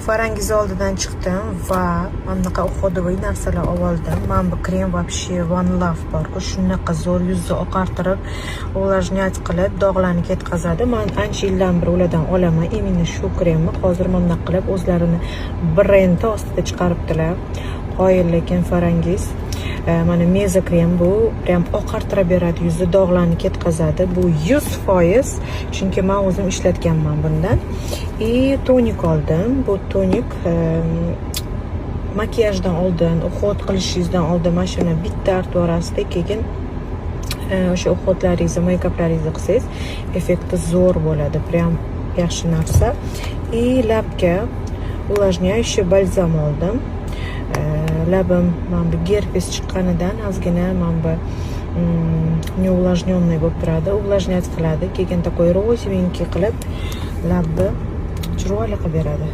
Farangiz oldidan chiqdim va mana bunaqa уходовый narsalar olib oldim. Mana bu krem вообще One Love borku, shunaqa zo'r, yuzni oqartirib, увлажнять qilib, dog'larni ketkazadi. Man ancha yildan beri ulardan olaman именно shu kremni. Hozir mana bunaqa qilib o'zlarini brendi ostida chiqaribdilar. Qoyil lekin Farangiz. Mana Meza krem, bu прям oqartirib beradi yuzni, dog'larni ketkazadi. Bu 100%, chunki man o'zim ishlatganman bundan. И tonik oldim. Bu tonik makiyajdan oldin, уход qilishingizdan oldin mana shuni bitta artib yuborasizda, keyin o'sha уход laringizni, meykaplaringizni qilsangiz, effekti zo'r bo'ladi. Прям yaxshi narsa. И labga увлажняющий balzam oldim. Labim mana bu gerpes chiqqanidan ozgina mana bu неувлажненный bo'lib turadi, увлажнять qiladi, keyin такой розовенький qilib labni chiroyli qilib beradi.